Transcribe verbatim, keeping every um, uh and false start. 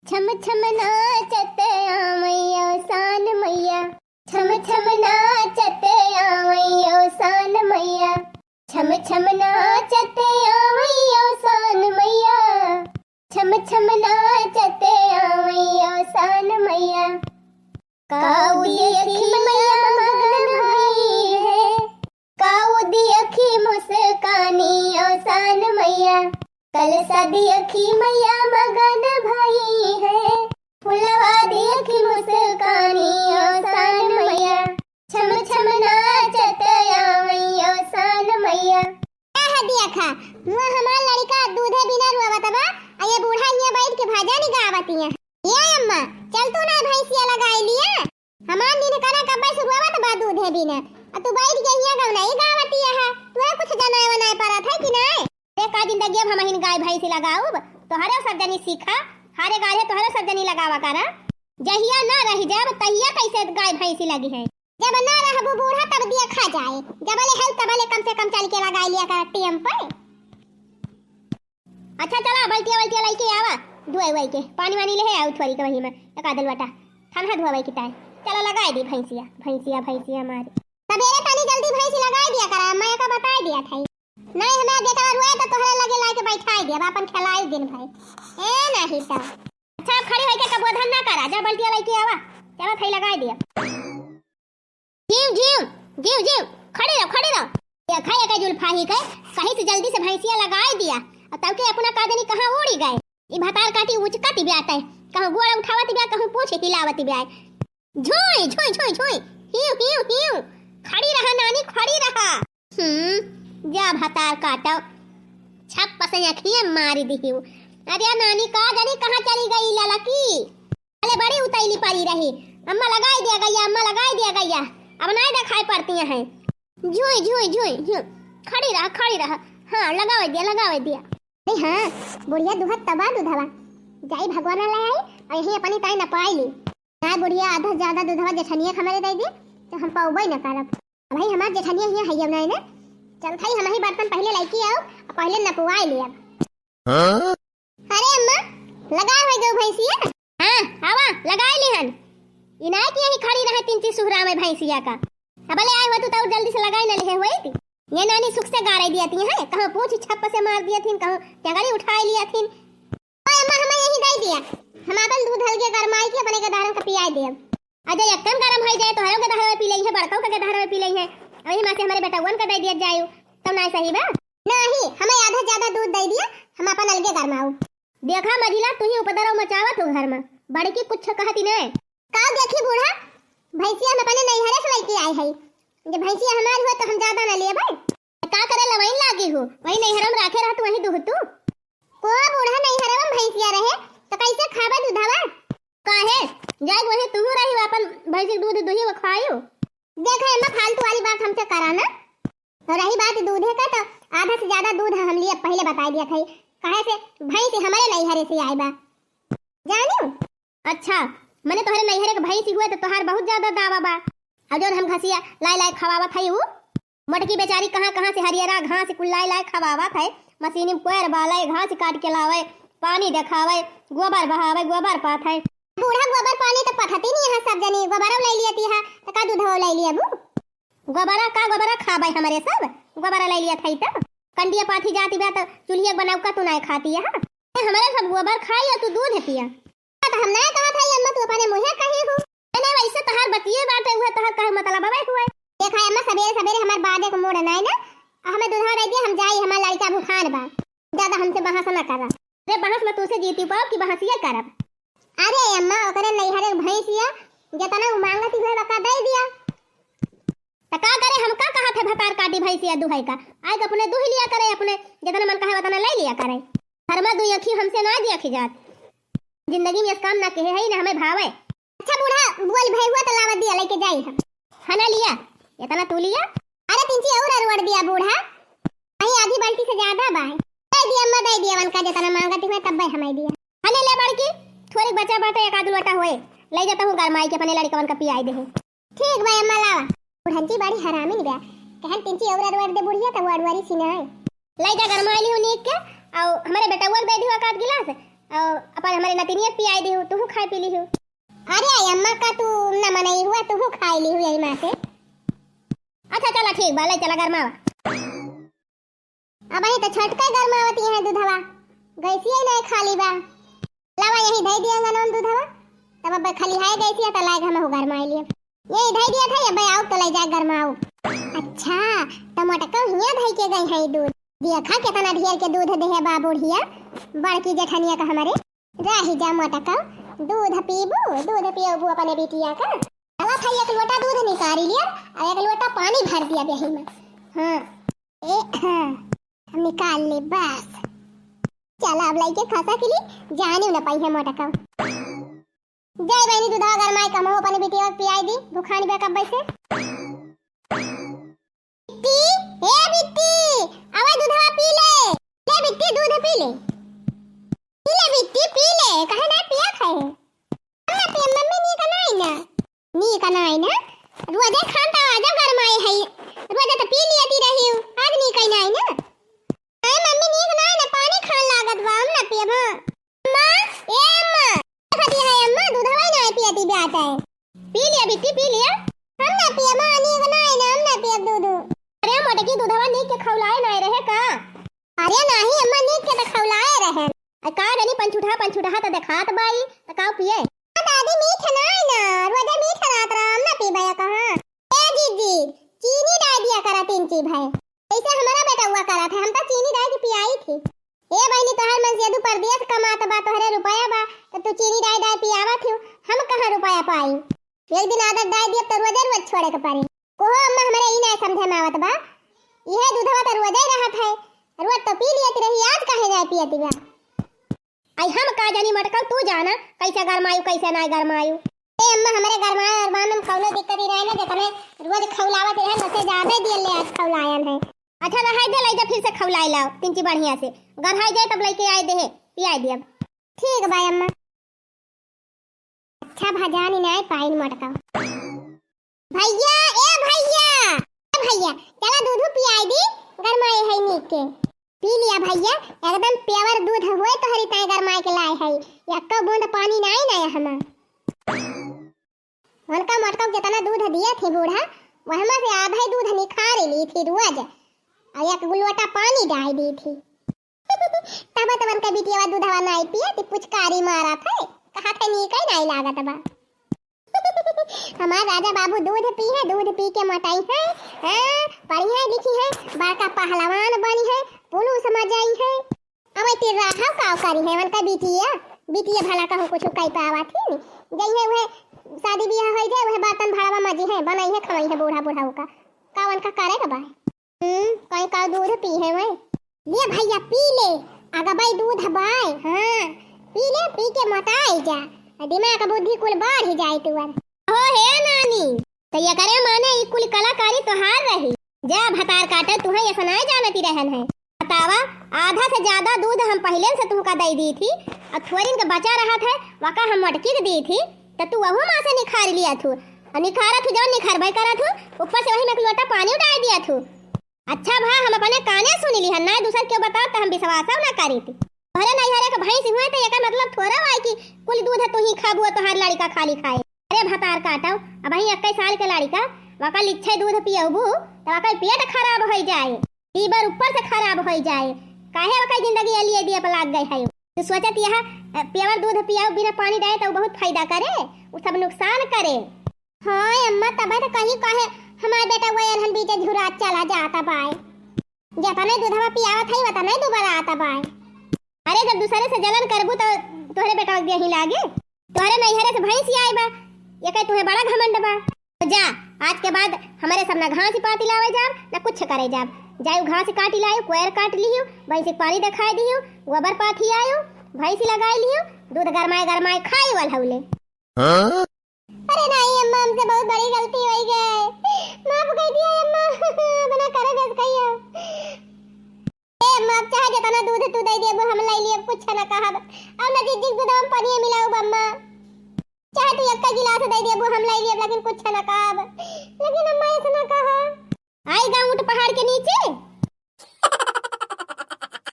छम छम नाचत आवैया सान मैया, छम छम नाचत आवैया सान मैया, छम छम नाचत आवैया सान मैया, छम छम नाचत आवैया सान मैया। काऊ देखी मैया मगन भई है, काऊ देखी मुस्कानी ओ सान मैया, कलसा देखी मैया मगन भई है, फुलवा देखी मुस्कानी ओ सान मैया, छम छम नाचत आवैया सान मैया। एह देखा, हुआ हमार लड़िका दूधे बिना रोवत बा, आ ये बूढ़ा हियाँ बैठ के भजन गावत हियाँ। ए अम्मा, चल तू ना भैंसिया लगाई लिया। हमार नीन कना कब्बे से रोवत बा दूधे बिना, आ तू बैठ के हियाँ गवनाई गावत हियाँ। तू कुछ जनाए वनाए परत है कि नाय? अरे का जिंदगी अब हमहिन गाय भैंसी लगाउब? तोहरे सब जनी सीखा, हारे गाय तोहरे सब जनी लगावा करा। जहिया ना रहि जाब, तहिया कैसे गाय भैंसी लगिहैं? जब ना रहबू बूढ़ा, तब देखा जाए। जबले है, तबले कम से कम चल के लगाई लिया कर टेम पे। अच्छा, चला, बल्टिया, बल्टिया लइके आवा, धोए वोए के, पानी वानी लेहे आउ थोरी के वही में, एक आध लोटा, ठंडा धोवे की ताई। चला, लगाई दी भैंसिया, भैंसिया, भैंसिया मारी। सबेरे तनी जल्दी भैंसी लगाई दिया करा, मैं का बताई दिया था। नहीं, हमार बेटवा रोए तो तोहरे लगे लाके बैठाई दिया, अपन खेलाई दिन भर। ए, नहीं तो। अच्छा, अब खड़ी होइके कबोधन ना करा, जा बल्टिया लइके आवा, चला, थई लगाई दिया। जीव, जीव, जीव, जीव, खड़ी रहो, खड़ी रहो। देखा, ये का जुल्फा ही के, कहीं से जल्दी से भैंसिया लगाई दिया, और तब के अपना का जानी कहाँ उड़ी गए। ई भतार काटी उचकत ब्यात है, कहूँ गोड़ उठावत ब्या, कहूँ पूछ हिलावत ब्या। झोंय, झोंय, झोंय, झोंय, हियो, हियो, हियो, खड़ी रहा नानी, खड़ी रहा। हम्म, जा भतार काटो, छप से अखियाँ मारी दिहियो। अरे नानी, का जानी कहाँ चली गई ललकी? अरे बड़ी उतैली पड़ी रही। अम्मा लगाई दिया गैया, अम्मा लगाई दिया गैया, अब नाय देखाई पड़ती हैं। झुई, झुई, झुई, झुई, खड़ी रहा, खड़ी रहा। हाँ, लगावे दिया, लगावे दिया। अरे हाँ, बुढ़िया दुहत तबा दूधवा, जाई भगवान ले आई और यहीं अपनी ताई नपाई ली। ना बुढ़िया, आधा से ज्यादा दूधवा जेठनिया के हमरे दे दी, तो हम पौबे न करब। भाई, हमार जेठनिया हियाँ है ना, चल थाई हम ही बर्तन पहले लेके आओ और पहले नपवाई ले अब। हाँ? अरे अम्मा, लगा हो गयो भैंसिया? हाँ, आवा, लगाई लिहन। इनाय की यही खड़ी रहे तीन चीज सुहरा में भैंसिया का। अब ले आए हुआ तू तो जल्दी से लगाई न लिहे हुई थी। ये नानी सुख से गारे दिया थी है, कहूँ पूछ छप से मार दिया थी, कहूँ टंगड़ी उठाई लिया थी। ओए अम्मा, हमें यही दे दिया, हम अपन दूध हल्के गरमाई के अपने के धारन का पियाई दिया। अजय एकदम गरम हो जाए, तोहरों के धारवे पी लई है, बड़कौ के धारवे पी लई है, वही माँ से हमारे बेटवन का दे दिया जाए, तब ना सही बा। नहीं, हमें आधा ज्यादा दूध दे दिया, हम अपन अलगे गरमाऊ। देखा मझिला, तू ही उपद्रव मचावत हो घर में, बड़की कुछ कहती नहीं। का देखी बूढ़ा, भैंसिया हम अपने नैहरे से लेके आए है, जब भैंसिया हमारी हो तो हम ज्यादा ना लेबे। का करे लवाइन लागी हो, वही नैहर में राखे रहत वही दुहतू। को बूढ़ा नैहर में भैंसिया रहे तो कैसे खाबे दूधवा? काहे? जाए वही तू रही अपन भैंसी के दूध दुही वो खायू। देख अम्मा, फालतू वाली बात हमसे करा ना। और रही बात दूधे का, तो आधा से ज्यादा दूध हम लिए पहले बताई दिया था, काहे से भैंस हमारे नैहरे से आए बा, जानियो। अच्छा, मने तोहरे नैहरे के भैंस हुए तो तोहार बहुत ज्यादा दावा बा। और जौन हम घसिया लाए लाए खवावत है ऊ मोटकी बेचारी कहाँ कहाँ से हरियरा घास कुल लाए लाए खवावत है, मशीनी में कोयर बाले, घास काट के लावे, पानी देखावे, गोबर बहावे, गोबर पाथे। बूढ़ा गोबर पानी तो पथती नहीं है, सब जनी गोबरो ले लियती है, तो का दूधो ले लिए बू? गोबरा का गोबरा खाबे हमरे सब, गोबरा ले लिया था तो। कंडिया पाथी जाती बा तो चूल्हिया बनाऊ का तू ना खाती है। ए, हमरे सब गोबर खाई और तू दूध पिया। तो हम ना कहा था अम्मा, तू अपने मुँहे कही हूँ। नहीं, वैसे तोहार बतिये बाटे, उहे तोहार कहे मतलब अबे हुए। देखा अम्मा, सबेरे सबेरे हमार बाजे के मूड नहीं ना, हमें दूधवा दे दिया, हम जाई, हमार लड़का भूखान बा, ज्यादा हमसे बहस ना करा। अरे बहस में तुझसे जीती पाओ कि बहसिया करब? अरे अम्मा, ओकरे नैहरे के भैंसिया, जितना उ मांगती हुए बका दे दिया। त का करे, हम का कहा थे भतार काटी भैंसिया दुहै का? आए के अपने दुह लिया करे, अपने जितना मन कहे उतना ले लिया करे। घर में दुई अखी हमसे ना देखी जात, जिंदगी में इस काम ना कहे है ना हमें भावे। अच्छा बूढ़ा, बोल भई हुआ तो लावा दिया, लेके जाई हम। है ना लिया, इतना तू लिया। अरे तिनची और अरवड़ दिया बूढ़ा, वही आधी बाल्टी से ज्यादा बा। दे दिया अम्मा, दे दिया, उनका जितना मांगती हुए तब हमें दिया। हने ले बड़की, थोड़ी बचा बाटे एक आध लोटा होए, ले जाता हूँ गरमाई के अपने लड़कवन का पियाई दे। ठीक बा अम्मा, लावा। बुढ़ंची बड़ी हरामिन बा, कहन तिनची और अरवर दे बुढ़िया, तब अरवरी सी ना है। ले जा गरमाई लियो नीक के, और हमारे बेटवा के दे दियो एक आध गिलास, और अपन हमरे नतिनिया के पियाई दिहू, तुहू खाए पी लिहू। अरे अम्मा, का तू न मनई हुआ, तुहू खाए लिहू यही माँ से। अच्छा चला ठीक बा, ले चला गरमावा। अबहीं त छोटका गरमावत है दूधवा, गैसिया नहीं खाली बा। लावा यही धई दिया अंगनवन दूधवा, तब अब खाली है गैसिया त लाए हम गरमाई लिए। यही धई दिया था, अब आओ त ले जा गरमाओ। अच्छा, त मोटका हिया धई के गई है दूध। देखा केतना ढेर के दूध देहे बा बुढ़िया, बड़की जेठनिया का हमरे। रही जा मोटका, दूध पीबू, दूध पियबू अपने बिटिया का। चला था एक लोटा दूध निकाली लिया और एक लोटा पानी भर दिया यही में। हाँ, ए, हाँ, हम निकाल ले बस। चला अब लइके खसा के लिए जाने न पाई है मोटका। जाई बहिनी दूधवा गरमाई के हमहू अपने बिटिया के पियाई दी, भुखानी बा कब्बे से। बिट्टी, ए बिट्टी, आवा दूधवा पी ले। ले बिट्टी दूध पी ले। पी ले बिट्टी पी ले, काहे ना पिया खाए है। हम ना पियब मम्मी, नीक नाई ना। नीक नाई ना, रोजे खान त आजो गरमाए है, रोजे त पी लियती रही, आज नीक नाई ना। ए मम्मी, नीक नाई ना, पानी खान लागत बा, हम ना पियब, हाँ। अम्मा, ए अम्मा, देखती है अम्मा, दूधवा नाई पियती बाटे। पी लिया बिट्टी, पी लिया। हम ना पियब, हाँ, नीक नाई ना, हम ना पियब दूध। अरे मोटकी, दूधवा नीक के खौलाए नाई रहे का? अरे नाही अम्मा, नीक के त खौलाए रहे। आ का जानी पंचुठा, पंचुठा त देखात बाई, त का पिए? आ दादी, मीठ नाई ना, रोजे मीठ रहत रहा, हम ना पीबे कहाँ। ए जीजी, चीनी डाल दिया करा तीन ची भाई। ऐसे हमारा बेटा हुआ करा था, हम तो चीनी डाल के पियाई थी। ए बहिनी, तोहर मन से यदु परदेस कमात बा, तोहरे रुपया बा, तो तू चीनी डाल डाल पियावत हियो, हम कहाँ रुपया पाई? एक दिन आदत डाल दिया तो रोजे रोज छोड़े के पड़ी। कोहो अम्मा, हमरे ई ना समझे में आवत बा, इहे दूधवा तो रोजे रहत है, रोज तो पी लियत रही, आज काहे नाई पियती बा? आई हम का जानी मटकल, तू जाना कैसे गरमायु, कैसे नाई गरमायु। ए अम्मा, हमरे गरमाए अरमान में कौनो दिक्कत ही नाई ना, जतने रोज खौलावत रहे, नसे ज्यादा दिए ले आज खौलायन है। अच्छा रहाई दे, लई जा फिर से खौलाई लाओ, तिंची बढ़िया से। गरहाई जाए तब लइके आए देहे, पियाई दियब। ठीक बा अम्मा। अच्छा भजानी नाई पाइन मटका। भैया, ए भैया, ए भैया, चला दूधू पियाई दी, गरमाए है नीक के। पी लिया भैया, एकदम pure दूध होए तोहरी ताई गरमाए के लाए है, एक्को बूंद पानी नाई ना हमा। उनका मटका जितना दूध दिया थी बूढ़ा, वहमा से आधा ही दूध निखार ली थी रोज, और एक लोटा पानी डाल दी थी। तब तो उनका बिटिया दूधवा नाई पिए, ती पुचकारी मारा थे, कहा थे नीक ही नाई लागत बा। हमार राजा बाबू दूध पी है, दूध पी के मोटाई है, हाँ, पढ़ी है लिखी है, बड़का पहलवान बनी है, पुलिस में जाई है। अब ते रहा का करी है उनका बिटिया, बिटिया भला कहूँ कुछ कई पावा थी, जई है वह शादी ब्याह हो जाए, वह बर्तन भाड़ा मजी है, बनाई है, खवाई है बूढ़ा बूढ़ा का, का उनका करे के बा? हम्म, कई का दूध पी है वह? ले भैया पी ले, अगबई दूध बाय, हाँ, पी ले, पी के मोटाई जा, दिमाग बुद्धि कुल बढ़ जाए तुअर। हो हे नानी, त एकरे माने ई कुल कलाकारी तोहार रही। जा भतार काटे, तुहे ये सुनाए जानती रहन है। बतावा, आधा से ज्यादा दूध हम पहिले से तुहका दई दी थी, और थोरिन के बचा रहा था, वका हम मटकी के दी थी, त तू वहू माँ से निखार लिया थू, और निखारा थू जौन निखारबे करा थू, ऊपर से वही में एक लोटा पानी डाल दिया थू। अच्छा भा, हम अपने काने सुनी लिहन, ना दूसर केहू बताओ त हम विश्वासो ना करीत। तोहरे नैहरे के भैंस हुए त एकर मतलब थोड़ा आए कि कुल दूध तू ही खाबू, तोहार लड़का खाली खाए। अरे भतार काटो, अबहीं इक्कीस साल के लड़का, वकर लिच्छे दूध पियबू त वकर पेट खराब होई जाए, लीवर ऊपर से खराब होई जाए। काहे वकर जिंदगी एलिए दिए पर लाग गए है? तू सोचत यह, अ, pure दूध पियाओ बिना पानी डाले त उ बहुत फायदा करे, उ सब नुकसान करे। हाँ अम्मा, तबे तो कहीं काहे हमार बेटा वही अनहन बीचे झुरा चला जाता बाय। जतने दूधवा पियावत हई, वतने दुबरा आता बाय। अरे, जब दूसरे से जलन करबू, तो तोहरे बेटा के देही लागे। तोहरे नैहरे से भैंस आए बा, ये कहे तुहे बड़ा घमंड बा। तो जा, आज के बाद हमरे सब ना घास पाती लावे जाब, ना कुछ करे जाब। जायु घास काटी लायु, कोयर काट लियु, भैंस के पानी देखाए दियु, गोबर पाथी आयु, भैंस लगाए लियु, दूध गरमाए गरमाए खाई वाल हौले। हाँ? अरे नहीं अम्मा, हमसे बहुत बड़ी गलती हो गई, माफ कर दिया अम्मा। बना करे बस कहियो। ए अम्मा, अब चाहे जितना दूध तू दे देबू, हम ले लिए, कुछ ना कहब। अब ना जिज्जी के दूध हम पानी मिलाऊ अम्मा, चाहे तू एक गिलास दे देबू, हम ले लिए, लेकिन कुछ ना कहब। लेकिन अम्मा ऐसे ना कहा। आई गा ऊँट पहाड़ के नीचे।